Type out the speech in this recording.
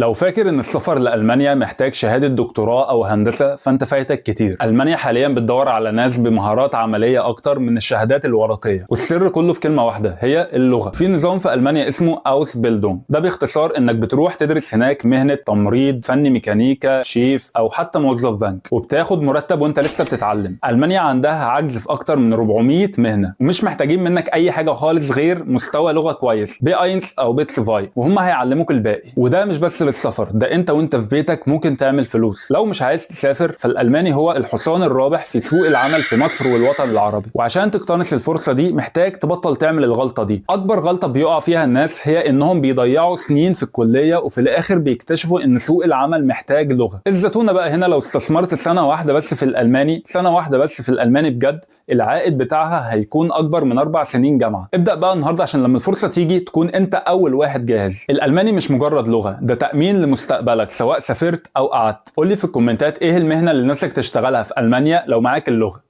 لو فاكر ان السفر لألمانيا محتاج شهادة دكتوراه او هندسة فانت فايتك كتير. ألمانيا حاليا بتدور على ناس بمهارات عملية اكتر من الشهادات الورقية، والسر كله في كلمة واحدة، هي اللغة. في نظام في ألمانيا اسمه أوسبيلدونج، ده باختصار انك بتروح تدرس هناك مهنة تمريض، فني ميكانيكا، شيف، او حتى موظف بنك، وبتاخد مرتب وانت لسه بتتعلم. ألمانيا عندها عجز في اكتر من 400 مهنة، ومش محتاجين منك اي حاجة خالص غير مستوى لغة كويس، B eins او B zwei، وهم هيعلموك الباقي. وده مش بس للسفر، ده انت وانت في بيتك ممكن تعمل فلوس. لو مش عايز تسافر فالالماني هو الحصان الرابح في سوق العمل في مصر والوطن العربي. وعشان تقتنص الفرصة دي محتاج تبطل تعمل الغلطة دي. اكبر غلطه بيقع فيها الناس هي انهم بيضيعوا سنين في الكلية وفي الاخر بيكتشفوا ان سوق العمل محتاج لغة. الزتونه بقى هنا، لو استثمرت سنة واحدة بس في الالماني، سنة واحدة بس في الالماني بجد، العائد بتاعها هيكون اكبر من 4 سنين جامعه. ابدا بقى النهارده عشان لما الفرصة تيجي تكون انت اول واحد جاهز. الالماني مش مجرد لغة، ده تامين لمستقبلك سواء سافرت او قعدت. قول لي في الكومنتات ايه المهنة اللي نفسك تشتغلها في المانيا لو معاك اللغة.